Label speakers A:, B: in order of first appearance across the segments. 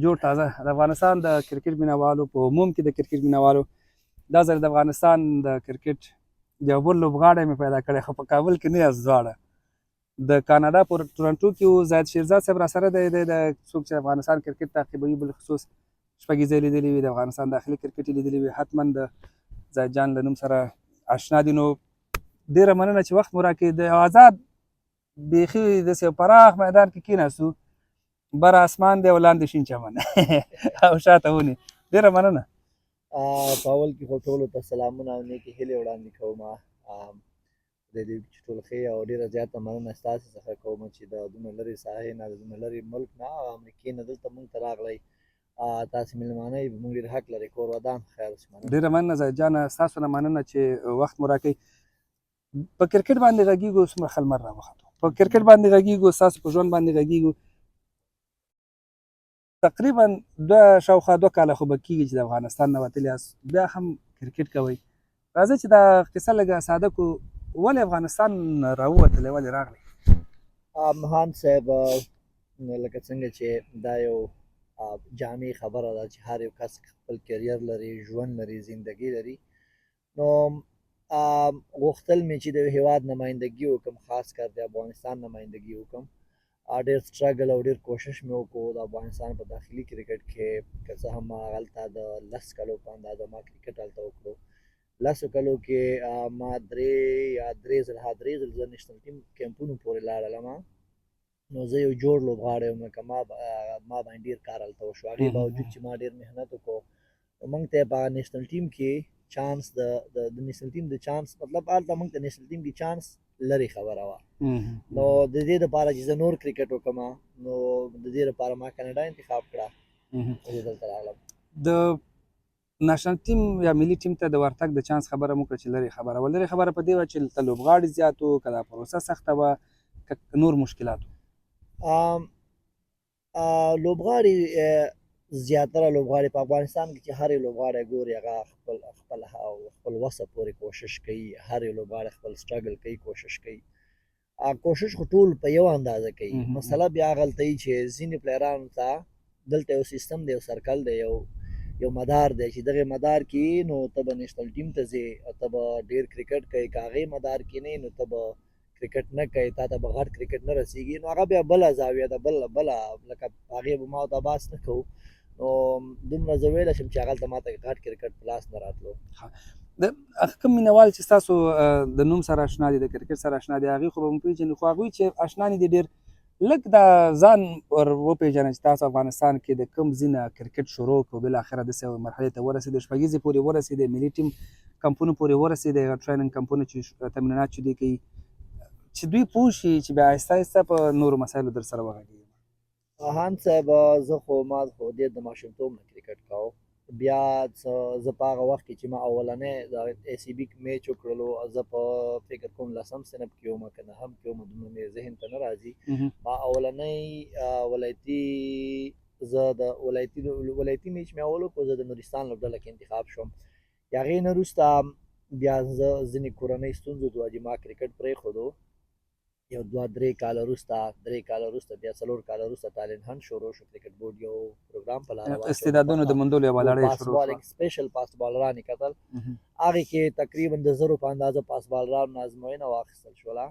A: جوړ تازه د افغانستان د کرکټ مینوالو، په عموم کې د کرکټ مینوالو، دا ځل د افغانستان د کرکټ یو بل لوبغاړی مې پیدا کړی، خو په کابل کې نه یاست، دواړه د کاناډا په ټورنټو کې وو. زاهد شیرزاد صاحب راسره دی. دی د څوک چې افغانستان کرکټ تعقیبوي، بالخصوص شپږیزه یې لیدلې وي، د افغانستان داخلي کرکټ یې لیدلې وي، حتما د زاهد جان له نوم سره اشنا دي. نو ډېره مننه چې وخت مو راکړي. د آزاد بیخي داسې یو پراخ میدان کې کېناستو، بر اسمان دی او لاندې شین چمن او شاته ونې. ډېره مننه.
B: په اول کې خو ټولو ته سلامونه او نیکې هیلې وړاندې کوم. خدای دې چې ټول ښه، او ډېره زیاته مننه ستاسې څخه کوم چې د دومره لرې ساحې نه، د دومره لرې ملک نه او امریکې نه دلته مونږ ته راغلی. تاسې مېلمانه یې، مونږ ډېر حق لرئ. کور ودان، خیر اوسې، مننه.
A: ډېره مننه زاهد جانه، ستاسو نه مننه چې وخت مو راکړئ. په کرکټ باندې غږیږو، څومره ښه لمر راوختو. په کرکټ باندې غږیږو، ستاسو په ژوند باندې غږیږو. تقریبا شاوخوا 2 کاله خو به کېږي چې د افغانستان نه وتلي یاست، بیا هم کرکټ کوئ. راځئ چې دا قصه لږه ساده کو. ولې افغانستان راووتلی، ولې راغلی؟
B: مهان صاحب، لکه څنګه چې دا یو جامع خبره ده چې هر یو کس خپل career لري، ژوند لري، زندگی لري، نو غوښتل مې چې د هیواد نمایندګي وکم، خاص کر د افغانستان نمایندګي وکم. ډېر struggle او ډېر کوشش مې وکړو د افغانستان په داخلي کرکټ کې. که څه هم ما هلته د 10 کلو په اندازه ما کرکټ هلته وکړو، 10 کلو کې ما درې یا درې ځل، ها، درې ځل زه national team کیمپونو پورې لاړلم. نو زه یو جوړ لوبغاړی وم، لکه ما باندې ډېر کار هلته وشو. هغې باوجود چې ما ډېر محنت وکړو، موږ ته په national team کې چانس د national team د چانس مطلب هلته موږ ته national team کې چانس لري خبره وه. نو د دې لپاره چې زه نور کرکټ وکم، نو د دې لپاره ما کاناډا انتخاب کړه، زه دلته راغلم.
A: د national team یا ملي ټیم ته د ورتګ د چانس خبره مو کړه چې لرې خبره وه. لرې خبره په دې وه چې دلته لوبغاړي زیات وو، که دا پروسه سخته وه، که نور مشکلات وو؟
B: لوبغاړي، زیاتره لوبغاړي په افغانستان کې چې هر یو لوبغاړی ګوري، هغه خپل وسه پورې کوشش کوي. هر یو لوبغاړی خپل struggle کوي، کوشش کوي. کوشش خو ټول په یو اندازه کوي. مسله بیا هغلته وي چې ځینې player انو ته دلته یو سیستم دی، یو circle دی، یو مدار دی چې دغه مدار کې نو ته به national team ته ځې او ته به ډیر کرکټ کوي، که هغې مدار کې نه نو ته به کرکټ نه کوي، تا ته به غټ کرکټ نه رسیږي. نو هغه بیا بله زاویه ده، بله لکه هغې به ما او تا بحث نه کوو. نو دومره زه ویلی شم چې هغلته ما ته غټ کرکټ په لاس نه راتلو.
A: د کوم مینوال چې ستاسو د نوم سره اشنا دي، د کرکټ سره اشنا دي، هغوی خو به مو پېژني، خو هغوی چې اشنا نه دي، ډېر لږ دا ځان ور وپېژنه چې تاسو افغانستان کې د کوم ځای نه کرکټ شروع کړو، بالاخره داسې یوې مرحلې ته ورسېدې، شپږیزې پورې ورسېدې، ملي ټیم کمپونو پورې ورسېدې، هغه training کمپونه چې تمرینات چې دوی کوي، چې دوی پوه شي، چې بیا آهسته آهسته په نورو مسایلو در سره وغږېږي.
B: هان صاحب، زه خو ما خو ډېر د ماشومتوب نه کرکټ کاوه. بیا زه په هغه وخت کې چې ما اولنی د ACB match وکړلو، زه په فکر کوم لسم صنف کې وم که نهم کې وم، دومره مې ذهن ته نه راځي. ما اولنی ولایتي، زه د ولایتي match مې اول وکړو، زه د نورستان لوبډله کې انتخاب شوم. د هغې نه وروسته بیا زه ځینې کورنۍ ستونزو د وجې ما کرکټ پرېښودو. یو دوه درې کاله وروسته، 3 کاله وروسته، بیا 4 کاله وروسته talent hunt شروع شو. کرکټ بورډ یو پروګرام په لاره واچو.
A: استعدادونو د موندلو یوه لړۍ
B: fast
A: شروع شوه.
B: bowling، special fast bowler ان یې کتل. هغې کې تقریبا د 1000 په اندازه fast bowler انو ازموینه واخیستل شوله.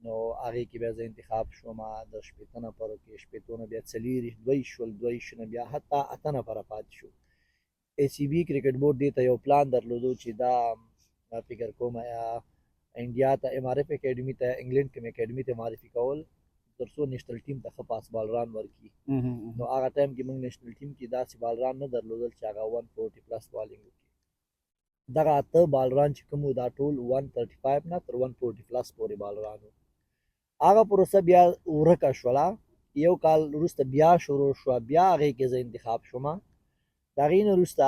B: نو هغې کې بیا زه انتخاب شوم د 60 نفرو کې. 60 نه بیا 24، 22 شول، 22 نه بیا حتی اته نفره پاتې شو. ACB کرکټ بورډ دې ته یو پلان درلودو چې دا فکر کوم انډیا ته MRF اکیډمي ته، انګلند کې اکیډمي ته معرفي کول، تر څو national team ته ښه fast bowler ان ورکړي. نو هغه ټایم کې موږ national team کې داسې bowler ان نه درلودل چې هغه 140 plus bowling وکړي. دغه اته bowler ان چې کوم وو، دا ټول 135 نه تر 140 plus پورې bowler ان وو. هغه پروسه بیا ورکه شوله. یو کال وروسته بیا شروع شوه، بیا هغې کې زه انتخاب شوم. د هغې نه وروسته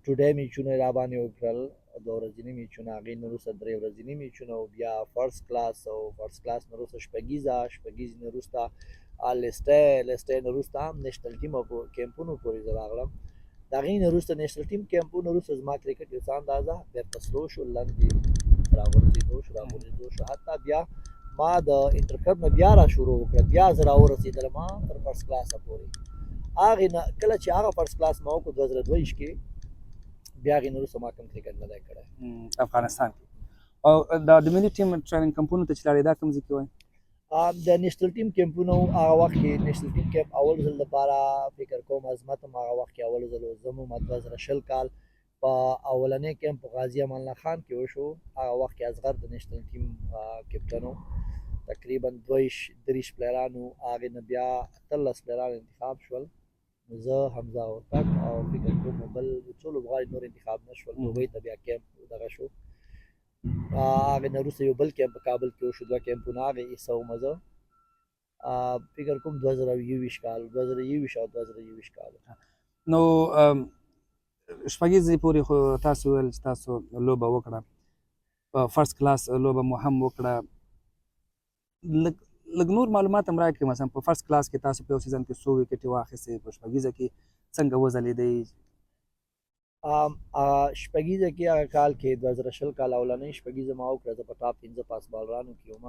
B: two day میچونه را باندې وکړل، 2 ورځني میچونه، هغې نه وروسته 3 ورځني میچونه، او بیا first class، او first class نه وروسته شپږیزه، شپږیزې نه وروسته list A، list A نه وروسته هم national team او کیمپونو پورې زه راغلم. د هغې نه وروسته national team کیمپونو وروسته زما کرکټ یو څه اندازه بېرته slow شو، لاندې راغورځېدو شو، راغورځېدو شو. حتی بیا ما د inter club نه بیا را شروع وکړه، بیا زه راورسېدلم تر first کلاسه پورې. هغې نه کله چې هغه فرست کلاس ما وکړو 2022 کې، بیا هغې نه وروسته ما کوم کرکټ نه دی کړی
A: افغانستان کې. او دا د ملي ټیم ټریننګ کمپونو ته چې لاړې، دا کوم ځای کې وای؟
B: د نېشنل ټیم کیمپونو، هغه وخت کې نېشنل ټیم کیمپ اول ځل لپاره فکر کوم عظمت هم هغه وخت کې اول ځل زه وم. 2020 کال په اولنې کیمپ په غازي امان الله خان کې وشو. هغه وخت کې اصغر د نېشنل ټیم کپټن و. تقریبا 22 23 پلیرانو، هغې نه بیا 18 پلیران انتخاب شول. نو زه، حمزه هوتک او فکر کوم بل څو لوبغاړي نور انتخاب نه شول. دوبۍ ته بیا کیمپ دغه شو. هغې نه وروسته یو بل کیمپ په کابل کې وشو. دوه کیمپونه هغې حصه وم زه. فکر کوم 2021 کال، 2021 او 2021 کال.
A: نو شپږیزې پورې خو تاسو ویل چې تاسو لوبه وکړه، په فرست کلاس لوبه مو هم وکړه. لږ لږ نور معلومات هم راکړئ. مثلا په فرست کلاس کې تاسو په یو سیزن کې څو ویکټې واخیستې؟ په شپږیزه کې څنګه وځلېدئ؟
B: شپږیزه کې هغه کال کې، 2020 کال، اولنۍ شپږیزه ما وکړه. زه په ټاپ 5 فاست بالرانو کې وم.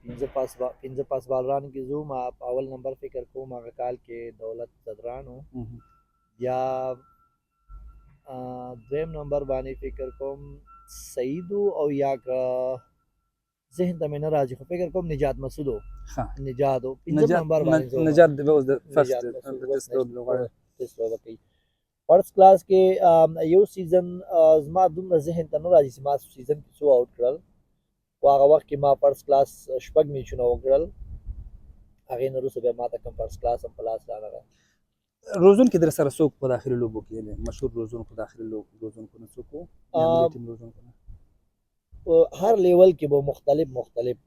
B: 5 فاست بالرانو کې زه وم. په اول نمبر فکر کوم هغه کال کې دولت ځدران و. بیا دویم نمبر باندې فکر کوم سعید او یا که ذهن ته مې نه راځي، خو فکر کوم نجات مسعود و. نجات و پنځم نمبر باندې زه وم.
A: نجات د اوس د فرست
B: نجات مسعود اوس
A: ټیسټ لوبغاړی.
B: ټیسټ لوبه کوي. فرست کلاس کې یو سیزن زما دومره ذهن ته نه راځي چې ما سیزن کې څو آوټ کړل، خو هغه وخت کې ما فرست کلاس شپږ میچونه وکړل. هغې نه وروسته بیا ما ته کوم فرست کلاس هم په لاس رانغی.
A: روزونکي در سره څوک په داخلي لوبو کې، یعنې مشهور روزونکو، داخلي لوبو روزونکو نه څوک وو یا ملي ټیم روزونکو نه؟
B: په هر لیول کې به مختلف مختلف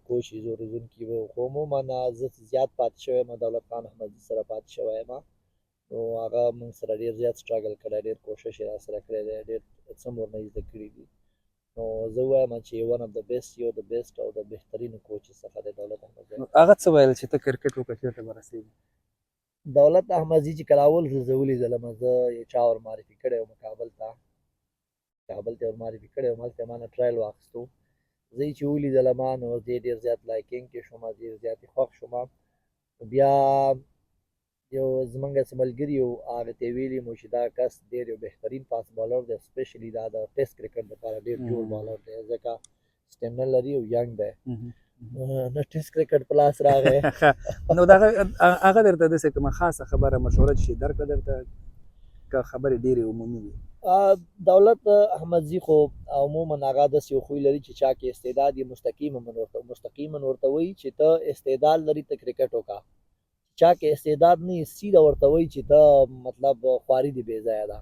B: کوچز او روزونکي وو، خو عموما زه زیات پاتې شوی یم دولت خان احمدزي سره پاتې شوی یم. نو هغه موږ سره ډېر زیات سټراګل کړی، ډېر کوشش یې را سره کړی دی، ډېر څه مو ورنه زده کړي دي. نو زه وایم چې one of the best، یو د بیسټ او د بهترینو کوچز څخه دی دولت احمدزی.
A: نو هغه څه ویل چې ته کرکټ وکړه، چېرته به رسېږي؟
B: دولت احمدزي چې کله اول ځل زه ولیدلم، زه یو چا ور معرفي کړی وم کابل ته، کابل ته ور معرفي کړی وم. هلته ما نه ټرایل واخیستو. زه یې چې ولیدلم نو زه ډېر زیات liking کې شوم، ډېر زیات یې خوښ شوم. بیا یو زمونږ څه ملګري و، هغه ته یې ویلي مو چې دا کس ډېر یو بهترین فاست بالر دی، سپیشلی دا د ټیسټ کرکټ لپاره ډېر جوړ بالر دی، ځکه سټیمنا لري او ینګ دی. نو ټیسټ کرکټ په لاس راغی.
A: نو دغه هغه درته داسې کومه خاصه خبره، مشوره چې درکړه درته، که خبرې ډېرې عمومي وي؟
B: دولت احمدزي خو عموما هغه داسې یو خوی لري چې چا کې استعداد یې مستقیما ورته وایي چې ته استعداد لري، ته کرکټ وکړه. چا کې استعداد نه یې، سیده ورته وایي چې ته مطلب خواري دې بې ځایه ده.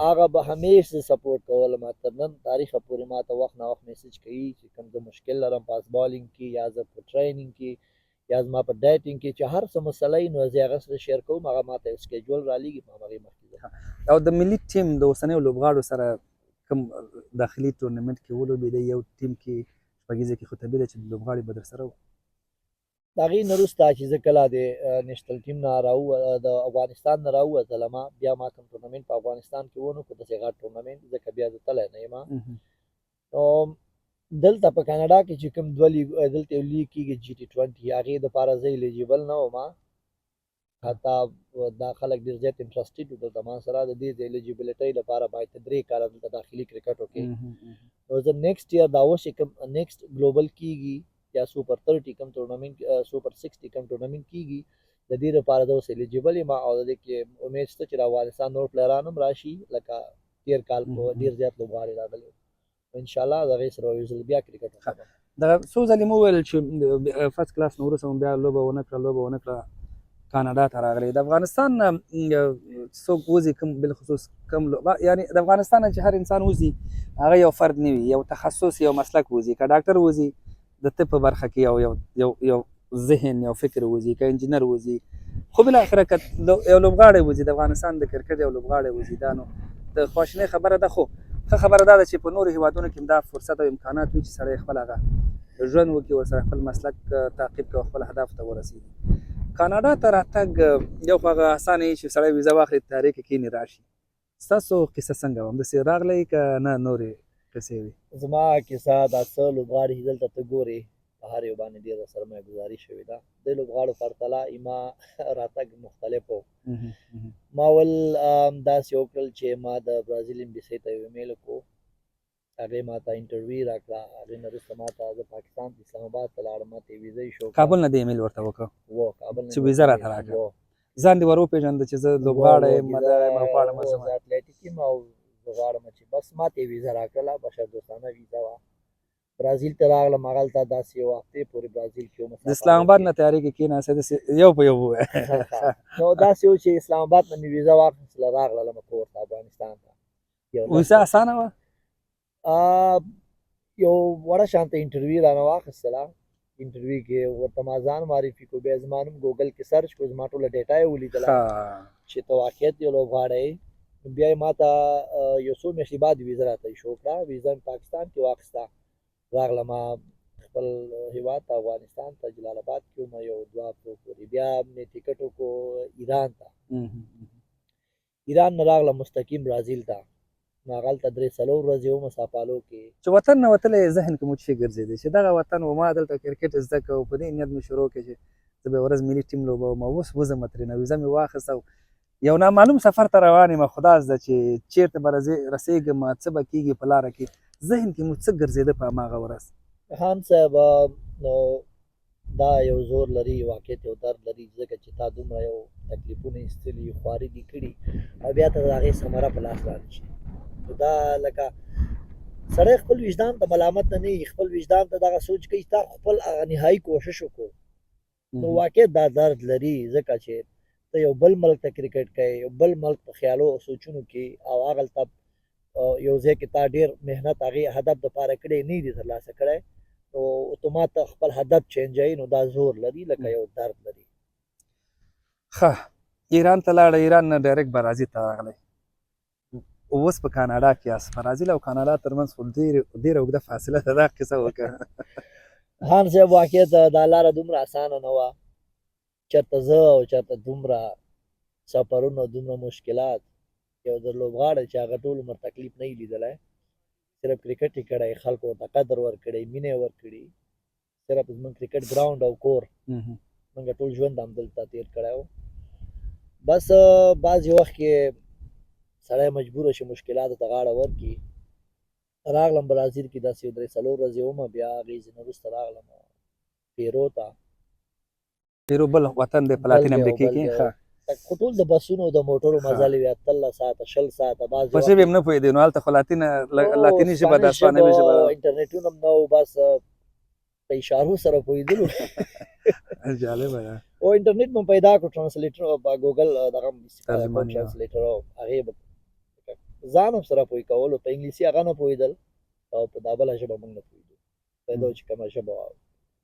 B: هغه به همیش زه سپورټ کولم. تر نن تاریخه پورې ما ته وخت نا وخت میسج کوي چې کوم زه مشکل لرم فاست بالینګ کې، یا زه په ټریننګ کې، یا زما په ډایټینګ کې، چې هر څه مسله وي نو زه هغه سره شیر کوم. هغه ما ته یو سکیجول رالیږي، په همغې مخکې ځم.
A: او د ملي ټیم د اوسنیو لوبغاړو سره کوم داخلي ټورنمنټ کې ولوبېدی یو ټیم کې؟ شپږیزه کې خو طبیعي ده چې لوبغاړي به در سره وو.
B: د هغې نه وروسته چې زه کله د نېشنل ټیم نه د افغانستان نه راووتلم، بیا ما کوم ټورنمنټ په افغانستان کې ونه کړو، داسې غټ ټورنمنټ، ځکه بیا زه تللی نه یم. نو دلته په کاناډا کې چې کوم دوه لیګ، دلته یو لیګ کېږي جي ټي 20، هغې دپاره زه الیجیبل نه وم. حتی دا خلک ډېر زیات انټرسټډ وو دلته ما سره. د دې د الیجیبلیټۍ لپاره باید ته 3 کاله دلته داخلي کرکټ وکړې. نو زه نیکسټ یئر، دا اوس چې کوم نیکسټ ګلوبل کیږي یا سوپر 30 کوم ټورنمنټ، سوپر 60 کوم ټورنمنټ کیږي، د دې لپاره زه اوس الیجیبل یم. او د دې کې امید شته چې د افغانستان نور پلیران هم راشي، لکه تیر کال په ډېر زیات لوبغاړي راغلي وو. ان شاء الله دغه سره یو ځل بیا کرکټ وکړم.
A: دغه څو ځلې مو ویل چې فرست کلاس نو وروسته مو بیا لوبه ونه کړه، لوبه ونه کړه، کاناډا ته راغلی. د افغانستان نه څوک وځي، کوم بالخصوص کوم یعنی د افغانستان نه چې هر انسان وځي، هغه یو فرد نه وي، یو تخصص، یو مسلک وځي. که ډاکټر وځي د طب په برخه کې یو ذهن، یو فکر وځي، که انجینر وځي، خو بالاخره که یو لوبغاړی وځي، د افغانستان د کرکټ یو لوبغاړی وځي، دا نو د خواشینۍ خبره ده. خو ښه خبره دا ده چې په نورو هیوادونو کې هم دا فرصت او امکانات وي چې سړی خپل هغه ژوند وکړي، ورسره خپل مسلک تعقیب کړي او خپل هدف ته ورسېږي. کاناډا ته راتګ یو خو هغه اسانه وي چې سړی ویزه واخلي، طیارې کې کښېني، راشي. ستاسو قصه څنګه وه؟ همداسې راغلی که نه نورې قصې وي؟
B: زما کیسه، دا څه لوبغاړي چې دلته ته ګورې په هر یو باندې ډېره سرمایه ګذاري شوې ده. د لوبغاړو پرتله ایما راتګ مختلف و. ما ول داسې وکړل چې ما د برازیل امبیسۍ ته یو ایمیل وکړو، هغې ما ته انټرویو راکړه. هغې نه وروسته ما ته زه پاکستان ته اسلام آباد ته لاړم، ما ته یې ویزه ایشو کړه.
A: کابل نه دې ایمیل ورته وکړ؟
B: و، کابل نه
A: چې ویزه راته راکړه. ځان دې ور وپېژنده چې زه لوبغاړی یم، دغه یم او غواړم
B: زه اتلټیک یم او زه غواړم چې بس ما ته یې ویزه راکړله، بشردوستانه ویزه وه. برازیل ته راغلم، هغلته داسې یو هفتې پورې برازیل کې وم.
A: د اسلام آباد نه تیارې کې کېناستې، داسې یو په یو ووایه.
B: نو داسې و چې اسلام آباد نه مې ویزه واخیستله، راغلم کور ته افغانستان ته.
A: ویزه اسانه وه؟
B: یو وړه شانته انټرویو رانه واخیستله. انټرویو کې ورته ما ځان معرفي کړو، بیا زما نوم ګوګل کې سرچ کړو، زما ټوله ډیټا یې ولیدله چې ته واقعیت یو لوبغاړی یې. بیا یې ما ته یو څو میاشتې بعد ویزه راته ایشو کړه. ویزه مې پاکستان کې واخیسته، راغلم خپل هیواد ته افغانستان ته، جلال آباد کې وم یو دوه هفتو پورې. بیا مې ټیکټ وکړو ایران ته. ایران نه راغلم مستقیم برازیل ته. نو هغلته درې څلور ورځې وم ساپالو کې.
A: چې وطن نه وتلی ذهن کې مو څه ګرځېدی چې دغه وطن و، ما دلته کرکټ زده کړ، په دې نیت مې شروع کړ چې زه به ورځ ملي ټیم لوبوم او اوس وځم ترېنه. ویزه مې واخیسته او یو نامعلوم سفر ته روان یم، خدا زده چې چېرته به رسېږم، څه به کېږي په لاره کې. ذهن کې مو څه ګرځېده په هماغه ورځ؟
B: خان صاحب، نو دا یو زور لري، واقعیت یو درد لري، ځکه چې تا دومره یو تکلیفونه ایستلي، خواري دي کړي او بیا ته د هغې ثمره په لاس رانه شي. نو دا لکه سړی خپل وجدان ته ملامت نه وي، خپل وجدان ته دغه سوچ کوي تا خپل هغه نهایي کوشش وکړو. نو واقعیت دا درد لري، ځکه چې ته یو بل ملک ته کرکټ کوې، یو بل ملک په خیالو او سوچونو کې، او هغلته یو ځای کې تا ډېر محنت هغې هدف دپاره کړی نه دی ترلاسه کړی، نو اتومات خپل هدف چینجوي. نو دا زور لري، لکه یو درد لري.
A: ښه، ایران ته لاړه، ایران نه ډایرکټ برازیل ته راغلی، اوس په کاناډا کې یاست. برازیل او کاناډا ترمنځ خو ډېره اوږده فاصله ده، دا قصه وکړه.
B: خان صاحب، واقعیت دا لاره دومره اسانه نه وه، چېرته زه او چېرته دومره سفرونه، دومره مشکلات. یو د لوبغاړی چې هغه ټول عمر تکلیف نه یې لیدلی، صرف کرکټ یې کړی، خلکو ورته قدر ورکړی، مینه یې ورکړي، صرف زموږ کرکټ ګراوند او کور، موږ ټول ژوند همدلته تېر کړی و. بس بعضې وخت کې سړی مجبور شي مشکلاتو ته غاړه ورکړي. راغلم برازیل کې داسې یو درې څلور ورځې وم، بیا هغې ځینې وروسته راغلم پیرو ته.
A: پیرو بل وطن دی په لاتین امریکې کې. ښه،
B: خو ټول د بسونو د موټرو مزل وي، 18 ساعته 20 ساعته، بعضې
A: په ژبې هم نه پوهېدې، نو هلته خو لاتیني ژبه ده، اسپانوي ژبه ده،
B: انټرنیټونه هم نه و، بس په اشارو سره پوهېدلو.
A: جالبه ده.
B: او انټرنیټ مو پیدا کړو، ټرانسلیټر په ګوګل دغه هم استفاده کوو، ټرانسلیټر هغې به ځان هم سره پوه کولو. په انګلیسي هغه نه پوهېدل او په دا بله ژبه موږ نه پوهېدو، پیدا چې کومه ژبه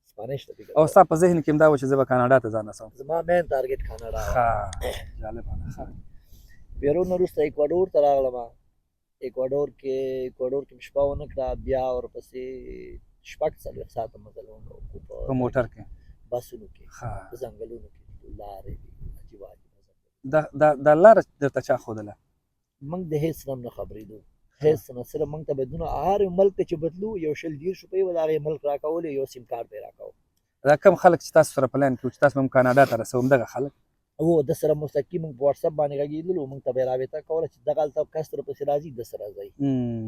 B: اسپانیش ته فکر.
A: او ستا په ذهن کې هم دا و چې زه به کاناډا ته ځان رسوم؟
B: زما مین ټارګټ کاناډا.
A: ښه، جالبه ده. ښه،
B: پیرو نه وروسته اکوادور ته راغلم. اکوادور کې مې شپه ونه کړه، بیا ورپسې 46 ساعته مزل وکړو
A: په موټر کې،
B: بسونو کې، په ځنګلونو کې، لارې دي عجیبه عجیبه.
A: دا لاره درته چا ښودله؟
B: موږ د هېڅ نه هم نه خبرېدو، هېڅ نه، صرف موږ ته به دونه هر یو ملک ته چې بتلو یو 20 30 روپۍ به د هغې ملک راکولې، یو سیم کارت به یې راکاوه.
A: دا کوم خلک چې تاسو سره په لاین کې وو چې تاسو به هم کاناډا ته رسوم، دغه خلک
B: وو د سره مستقیم موږ په واټساپ باندې غږېدلو، موږ ته به یې رابطه کوله چې دغه هلته کس درپسې راځي، ده سره راځئ.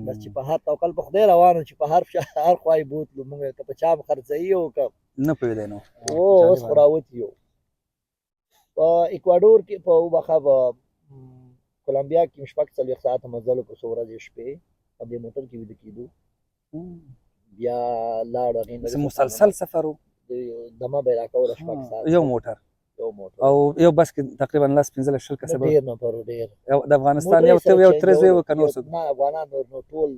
B: بس چې په هر توکل په خدای روان وو، چې په هر هر خوا یې بوتلو، موږ که په چا هم خرڅوي او که
A: نه پوهېدی. نو
B: اوس خو راوتي یو. په اکوادور کې په وبخښه په کولمبیا کې 46 ساعته مزل وکړو، څو ورځې شپې په دې موټر کې ویده کېدو. بیا لاړو هغې نه
A: مسلسل سفر و،
B: دمه به یې راکوله 6 ساعته،
A: یو موټر او یو بس کې تقریبا 10 15 20 کسه
B: ډېر نفر و، ډېر.
A: د افغانستان یو ته یو ترې زوی و که نور څوک؟
B: نه، افغانان نور نو ټول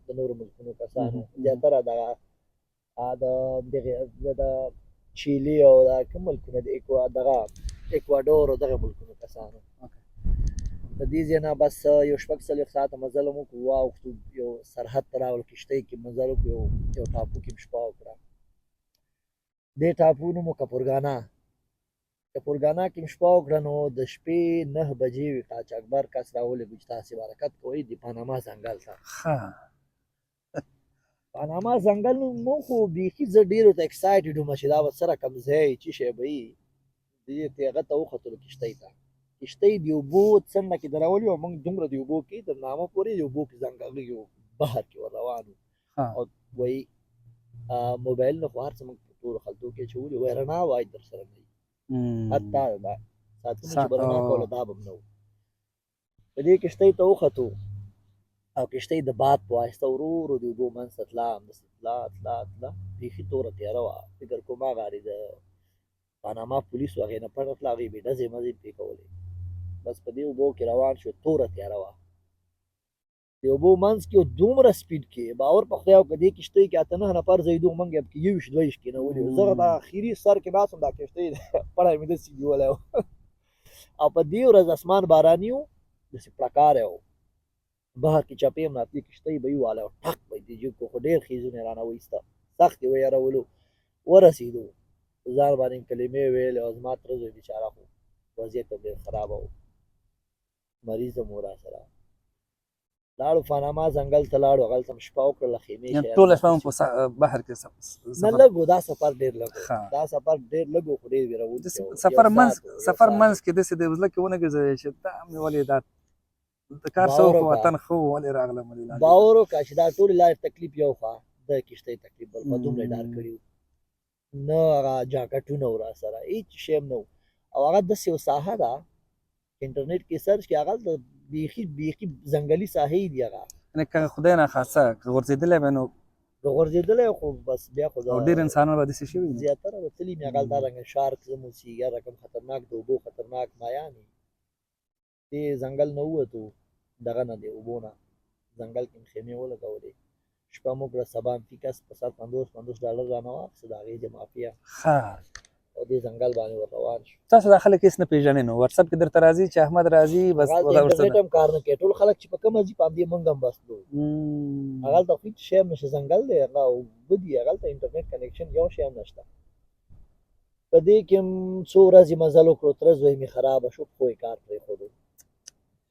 B: د نورو ملکونو کسانو، زیاتره دغه د دغه د چیلي او دا کوم ملکونه دي، دغه اکوادور او دغه ملکونو کسانو. د دې ځای نه بس یو 46 ساعته مزل هم وکړو، واوښتو، یو سرحد ته راغلو، کښتۍ کې مزل وکړو، یو ټاپو کې شپه وکړه. دې ټاپو نوم و کپورګانا. کپورګانا کې مې شپه وکړه. نو د شپې 9 بجې وې، قاچاقبر کس راولېږو چې تاسې حرکت کوئ د پاناما ځنګل ته.
A: ښه،
B: پاناما ځنګل نو مونږ خو بیخي زه ډېر ورته excited وم چې دا به څه رقم ځای چې شی به وي. دې ته هغه ته وختلو کښتۍ ته، کښتۍ د اوبو څنډه کې درولې او مونږ دومره د اوبو کې تر نامه پورې د اوبو کې ځنګل یو بحر کې ور روان وو. او وایي موبایلونه خو هر څه موږ په تورو خلطو کې اچولي، وایي رڼا وایي در سره نه وي، حتی دا ساعتونه چې به رڼا کوله دا به هم نه وو. په دې کښتۍ ته وختو او کښتۍ د باد په واسطه ورو ورو د اوبو منځ ته تله، همداسې تله تله تله، بیخي توره تیاره وه. فکر کوم هغه د پاناما پولیسو هغې نه پټه تله، هغې بې ډزې مزې پرې کولې. بس په دې اوبو کې روان شو، توره تیاره وه، د اوبو منځ کې دومره speed کې، باور په خدای وکړه دې کښتۍ کې اته نهه نفر ځایېدو، موږ یې پکې 21 22 کېنولي وو. زه د اخري سر کې ناست وم، دا کښتۍ پړی مې داسې نیولی و. او په دې ورځ اسمان باراني و، داسې پړکاری و، بهر کې چپې هم راتلې، کښتۍ به یې واله او ټک به یې جګ کړو، خو ډېر خیزونه یې رانه وایسته، سخت یې ویرولو. ورسېدو، ځان باندې مې کلمې ویلې او زما تره زوی بېچاره خو وضعیت هم ډېر خرابه و، مریض هم و راسره. لاړو پاناما ځنګل ته لاړو، هغلته هم شپه وکړله، خیمې
A: شیان ټوله شپه مو په بحر کې
B: نه لږ و، دا سفر ډېر لږ و، دا سفر ډېر لږ و خو ډېر ویروونکی و.
A: سفر منځ سفر منځ کې داسې د زړه کې ونه ګرځېدې چې دا مې ولې دا د کار څه وکړو، وطن ښه و ولې راغلم ولې لاندې.
B: باور وکړه چې دا ټولې لارې تکلیف یو خوا، د کښتۍ تکلیف بل خوا، دومره یې ډار کړي وو، نه هغه جاکټونه و راسره، هېڅ شی هم نه و. او هغه داسې یو ساحه ده انټرنیټ کې search کې، هغه بیخي بیخي ځنګلي ساحې دي هغه.
A: یعنې که خدای نه خاصه که غورځېدلی به نو
B: که غورځېدلی خو بس بیا خو
A: او ډېر انسانان به داسې شوي،
B: زیاتره به تللي مې. هغه دا رنګه shark زم اوسېږي، هغه رقم خطرناک د اوبو خطرناک مایان وي. دې ځنګل نه ووتو، دغه نه دی اوبو نه ځنګل کې مې خیمې ولګولې، شپه مو کړه. سبا هم فی کس په سر 50 50 ډالر رانه واخیسته د هغې د مافیا، او دې ځنګل باندې ور روان شو.
A: تاسو دا خلک هېڅ نه پېژنئ نو WhatsApp کې درته راځي چې احمد راځي بس؟
B: انټرنیټ هم کار نه کوي، ټول خلک چې په کومه ځي په همدې مونږ هم بس تلو. هغلته خو هېڅ شی هم نشته، ځنګل دی هغه، اوبه دي، هغلته انټرنیټ connection یو شی هم نشته. په دې کې هم څو ورځې مزل وکړو، تره زوی مې خرابه شو، پښو یې کار پرېښودو.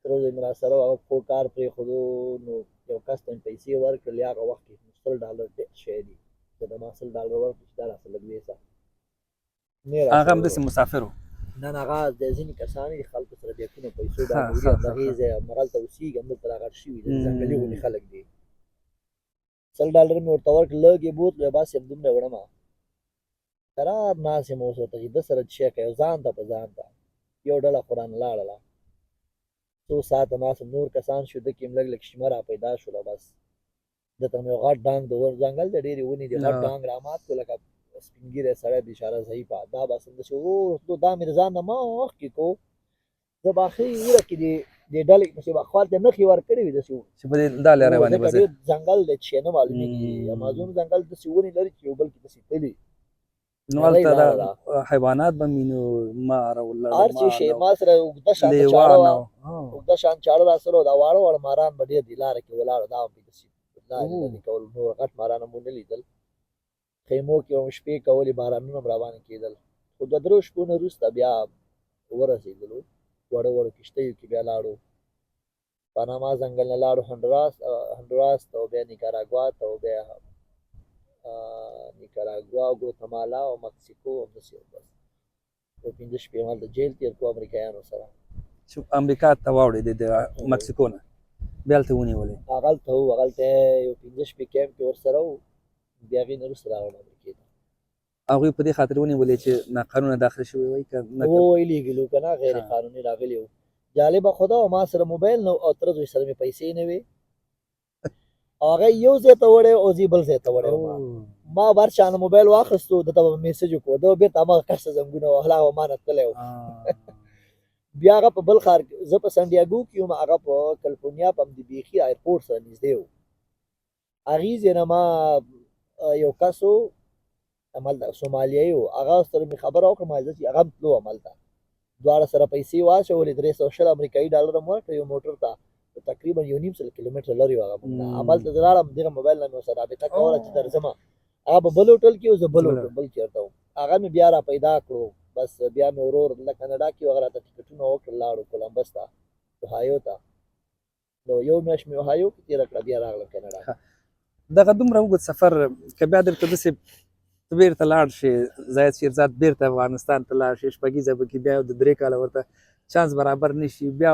B: تره زوی مې راسره و، هغه پښو کار پرېښودو، نو یو کس ته مې پیسې ورکړلې. هغه وخت کې 100 ډالر ډېر شی دي، زه د ما 100 ډالر ورکړل چې دا راسره لږ ویسه.
A: هغه هم داسې مسافر و؟
B: نه نه، هغه د ځینې کسان دي خلکو سره بیکونه پیسو باندې وړي، همدغې ځای همغلته اوسېږي، همدلته راغټ شوي دي، ځنګلي غوندې خلک دي. 100 ډالر مې ورته ورکړل، لږ یې بوتلو، بس یې همدومره وړمه. قرار ناست یم اوس ورته چې ده سره څه شی کوي، ځان ته په ځان ته یو ډله خو رانه لاړله. څو ساعته ناست وم، نور کسان شو، ده کې هم لږ لږ شیمه را پیدا شوله. بس ده ته مې یو غټ ډانګ د ور ځنګل دی، ډېرې ونې دي، غټ ډانګ رامات کړو، لکه سپین ږیری سړی بېچاره ضعیفه، دا بس همداسې ورو ورو تلو. دا مې د ځان نه مخکې کو، زه به اخیره کې دې ډلې پسې به خپل ته نښې ورکړې وي داسې
A: چې په دې دا لاره باندې
B: ځکه ډېر ځنګل دی چې نه معلومېږي. امازون ځنګل داسې ونې لري چې یو بل کې داسې تلي،
A: نو هلته دا حیوانات به مینو مار او
B: لړ هر څه شی. ما سره اوږده شان چاړه وه، اوږده شان چاړه را سره، دا واړه واړه ماران به ډېر دي لاره کې ولاړ، دا هم داسې لارې کول. نور غټ ماران هم ونه لیدل. خیمو کې هم شپې کولې، بارانونه هم راباندې کېدل، خو دوه درو شپو نه وروسته بیا ورسېدلو. وړو وړو کښتیو کې بیا لاړو، پاناما ځنګل نه لاړو هندوراس ته، او بیا نیکاراګوا ته، او بیا نیکاراګوا، ګوتمالا او مکسیکو، همداسې. بس یو 5 شپې مې هلته جیل تېر کړو امریکایانو سره.
A: چې امریکا ته واوړېدې د مکسیکو نه، بیا هلته ونیولې؟
B: هغلته و، هغلته یو 5 شپې کیمپ کې ورسره و، بیا هغې نه وروسته راغلم امریکې ته.
A: هغوی په دې خاطر ونیولې چې ناقانونه داخل شوی وای که
B: نه؟ ویلېږي که نه غیر قانوني راغلي وو. جالبه خو دا وه، ما سره موبایل نه او تره زوی سره مې پیسې نه وې، او هغه یو ځای ته وړی او زه بل ځای ته وړی وم. ما بر چا نه موبایل واخیستو، ده ته به message وکړو، ده بېرته هماغه کس ته زنګونه وهله، هغه ما نه تللی و. بیا هغه په بل ښار، زه په سانډیاګو کې وم، هغه په کلفورنیا په همدې بیخي airport سره نږدې و. هغې ځای نه ما یو کس و هملته سومالیایي و، هغه سره مې خبره وکړه، ما چې هغه هم تلو هملته، دواړه سره پیسې واچولې، 320 امریکایي ډالر هم ورکړه یو موټر ته، تقریبا 1.5 کیلومتره لرې و هغه مونږ نه. هملته زه لاړم، دغه موبایل نه مې ورسره رابطه کوله چې درځم. هغه په بل هوټل کې و، زه بل هوټل بل چېرته وم. هغه مې بیا را پیدا کړو. بس بیا مې ورور دلته کاناډا کې هغه راته ټکټونه وکړل، لاړو کولمبس ته، اوهایو ته. نو یو میاشت مې اوهایو کې تېره کړه، بیا راغلم کاناډا.
A: دغه دومره اوږد سفر که بیا درته داسې ته بېرته لاړ شې، زاهد شیرزاد بېرته افغانستان ته لاړ شي، شپږیزه به کې بیا د 3 کاله ورته چانس برابر نه شي، بیا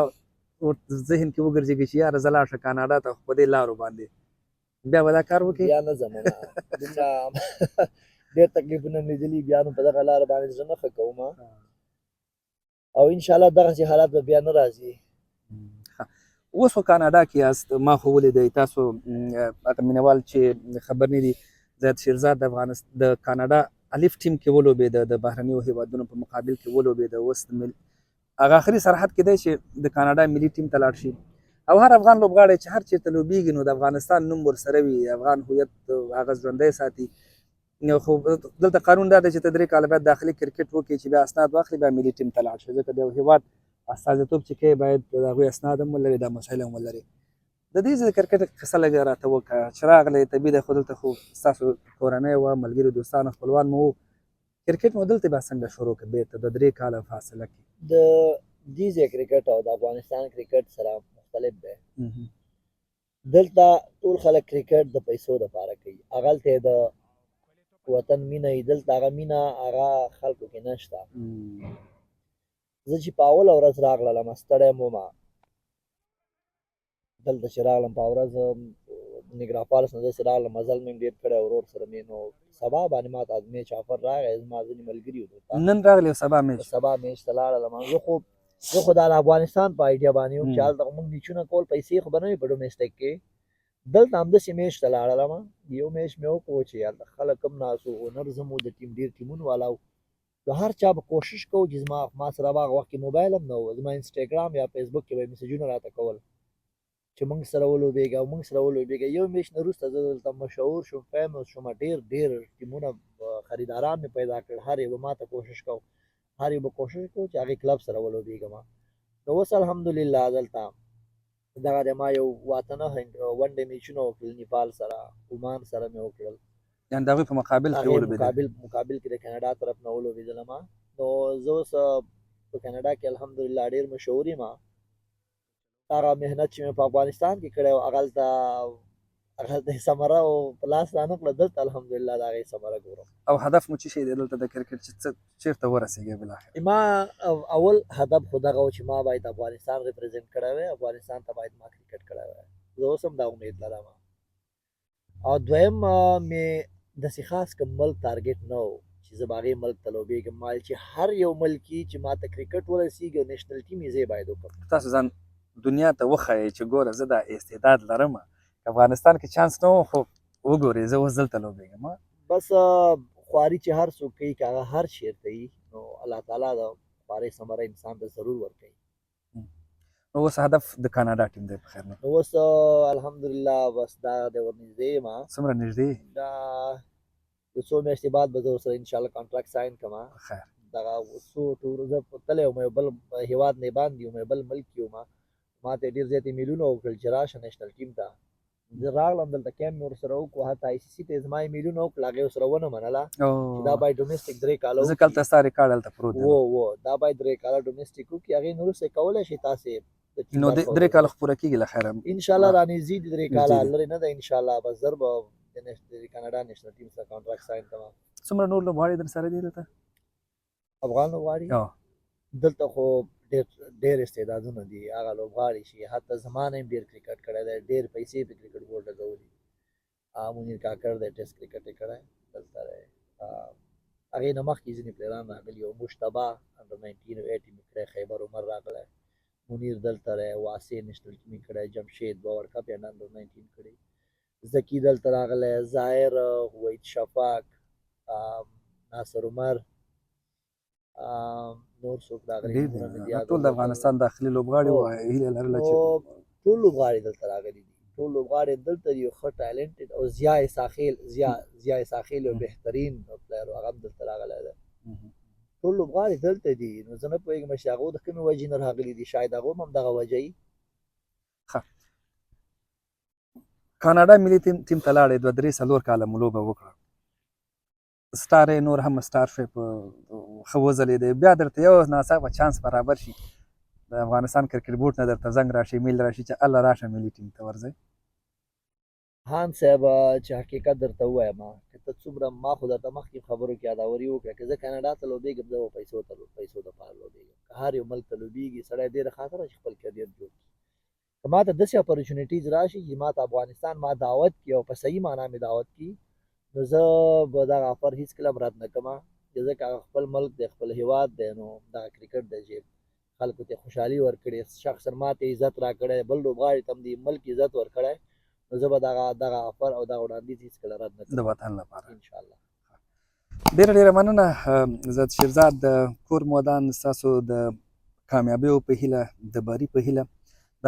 A: ورته ذهن کې وګرځېږي چې یاره زه لاړ شه کاناډا ته، خو په دې لارو باندې بیا به دا کار وکړي؟
B: بیا نه ځم، نه، دومره ډېر تکلیفونه مې لیدلي، بیا نو په دغه لاره باندې زه نه ښه کوم او ان شاء الله دغسې حالات به بیا نه راځي.
A: اوس خو کاناډا کې یاست، ما خو ولیدی تاسو، هغه مینهوال چې خبر نه دي، زاهد شیرزاد د افغانستان د کاناډا الف ټیم کې ولوبېده، د بهرنیو هیوادونو په مقابل کې ولوبېده. اوس هغه آخري سرحد کې دی چې د کاناډا ملي ټیم ته لاړ شي، او هر افغان لوبغاړی چې هر چېرته لوبېږي نو د افغانستان نوم ورسره وي، افغان هویت هغه ژوندی ساتي. خو دلته قانون دا دی چې ته 3 کاله باید داخلي کرکټ وکړي چې بیا اسناد واخلي، بیا ملي ټیم ته لاړ شي، ځکه د یو هیواد استازیتوب چې کوي باید د هغوی اسناد هم ولري، دا مسایل هم ولري. د دې ځای کرکټ قصه لږه راته وکړه چې راغلې، طبیعي ده، خو دلته خو ستاسو کورنۍ وه، ملګري، دوستان، خپلوان مو وو، کرکټ مو دلته بیا څنګه شروع کړ بېرته د 3 کاله فاصله کې؟
B: د دې ځای کرکټ او د افغانستان کرکټ سره مختلف دی. دلته ټول خلک کرکټ د پیسو دپاره کوي، هغلته د وطن مینه وي، دلته هغه مینه هغه خلکو کې نشته. زه چې په اوله ورځ راغلم ستړی وم. دلته چې راغلم په ورځ نګرا فالس نه داسې راغلم، مزل مې ډېر کړی ورور سره مې، نو سبا باندې ما ته میچ offer راغی. زما ځینې ملګري وو دلته.
A: نن راغلی او سبا میچ؟
B: سبا میچ ته لاړلم. زه خو دا د افغانستان په idea باندې وم چې هلته موږ میچونه کول، پیسې خو به نه وي په domestic کې. دلته همداسې میچ ته لاړلم، یو میچ مې وکړو چې هلته خلک هم ناست وو، owner زموږ د ټیم ډېر ټیمونو والا وو، نو هر چا به کوشش کوو چې زما، ما سره به هغه وخت کې موبایل هم نه و، زما انسټاګرام یا فیسبوک کې به میسجونه راته کول چې موږ سره ولوبېږه او موږ سره ولوبېږه. یو میچ نه وروسته زه دلته مشهور شوم، famous شوم، ډېر ډېر ټیمونه خریداران مې پیدا کړل. هر یو ما ته کوشش کوو، هر یو به کوشش کوو چې هغې کلب سره ولوبېږم. نو اوس الحمدلله دلته دغه د ما یو واته نه one day میچونه وکړل، نیپال سره، عمان سره مې وکړل.
A: یعنی د هغوی په مقابل کې ولوبېدل؟
B: مقابل کې د کاناډا طرف نه ولوبېدلم. نو زه اوس په کاناډا کې الحمدلله ډېر مشهور یم. هغه محنت چې مې په افغانستان کې کړی و، هغلته یې ثمره او په لاس رانه کړه، دلته الحمدلله د هغې ثمره ګورم.
A: او هدف مو څه شی دی دلته د کرکټ چې چېرته ورسېږئ بالاخره؟
B: ما اول هدف خو دغه و چې ما باید افغانستان represent کړی وای، افغانستان ته باید ما کرکټ کړی وای. زه اوس هم دا امید لرم. او دویم مې داسې خاص کوم ملک target نه و چې زه به هغې ملک ته لوبېږم. ما چې هر یو ملک چې ما ته کرکټ ورسېږي او national team یې، زه باید وکړم.
A: تاسو ځان دنیا ته وښایئ چې ګوره زه دا استعداد لرم، افغانستان کې چانس نه و خو وګورئ زه اوس دلته لوبېږم.
B: بس خواري چې هر څوک کوي، که هغه هر چېرته وي، نو الله تعالی د خوارۍ ثمره انسان ته ضرور ورکوي.
A: نو اوس هدف د کاناډا ټیم دی، په خیر نه؟
B: نو اوس الحمدلله بس دا د ورنږدې ما.
A: څومره نږدې؟
B: دا د څو میاشتې بعد به زه ورسره انشاءالله contract sign کړم.
A: خیر.
B: دغه څو ټور زه تللی وم، یو بل هیواد نه باندې وم، یو بل ملک کې وم، ما ته ډېر زیات ایمیلونه وکړل چې راشه national team ته. زه راغلم دلته، camp مې ورسره وکړو، حتی ICC ته زما ایمیلونه وکړل، هغې ورسره ونه منله چې دا باید domestic 3 کاله.
A: ځکه هلته ستا ریکارډ هلته پروت دی.
B: و دا باید 3 کاله domestic وکړي، هغې نه وروسته کولی شي تاسې.
A: نو 3 کاله خو پوره کېږي له خیره.
B: ان شاء الله رانږدې دي 3 کاله، لرې نه ده. ان شاء الله بس زر به د کاناډا national team سره contract sign کړم.
A: څومره نور لوبغاړي در سره دي دلته؟
B: افغان لوبغاړي؟ دلته خو ډېر ډېر استعدادونه دي. هغه لوبغاړي چې حتی زما نه هم ډېر کرکټ کړی دی، ډېر پیسې په کرکټ بورډ لګولي، منیر کاکړ دی، test cricket یې کړی، دلته دی. هغې نه مخکې ځینې پلیران راغلي او مشتبه under 19 او 18 یې کړی، خیبر عمر راغلی، منیر دلته دی، واسع national team یې کړی، جمشید دوه World Cup یې under 19 کړی، ذکي دلته راغلی، ظاهر، وحید شفق، ناصر عمر، نور څوک راغلي؟
A: ټول د افغانستان داخلي لوبغاړي وو، هیله لرله چې
B: ټول لوبغاړي دلته راغلي دي. ټول لوبغاړي دلته یو ښه talented او ضیا عیساخیل، ضیا عیساخیل یو بهترین player، هغه هم دلته راغلی دی. ټول لوبغاړي دلته دي. نو زه نه پوهېږم چې هغه د کومې وجې نه راغلي دي، شاید هغه هم دغه وجه وي.
A: ښه، کاناډا ملي ټیم ته لاړې، 2، 3، 4 کاله مو لوبه وکړه، star یې نور هم star شوی، په ښه وځلېدی. بیا درته یو ناڅاپه چانس برابر شي، د افغانستان کرکټ بورډ نه درته زنګ راشي، ایمیل راشي چې الله راشه ملي ټیم ته ورځئ.
B: خان صاحب، چې حقیقت درته ووایم، که ته څومره، ما خو درته مخکې خبرو کې یادوري وکړه، که زه کاناډا ته لوبېږم، زه به پیسو دپاره لوبېږم. که هر یو ملک ته لوبېږي سړی دې خاطر چې خپل career جوړ کړي. که ما ته داسې opportunities راشي چې ما ته افغانستان ما دعوت کړي او په صحیح معنا مې دعوت کړي، نو زه به دغه offer هیڅکله هم رد نه کړم، ځکه هغه خپل ملک دی، خپل هیواد دی. نو دغه کرکټ دی چې خلکو ته خوشحالي ورکړي، شخصا ما ته عزت راکړی، بل لوبغاړي ته هم د ملک عزت ورکړی، نو زه به دغه offer او دغه وړاندیز هیڅکله رد نه کړم.
A: د وطن لپاره.
B: ان شاء الله.
A: ډېره ډېره مننه عزت شیرزاد، د کور مو ودان، ستاسو د کامیابیو په هیله، د بري په هیله.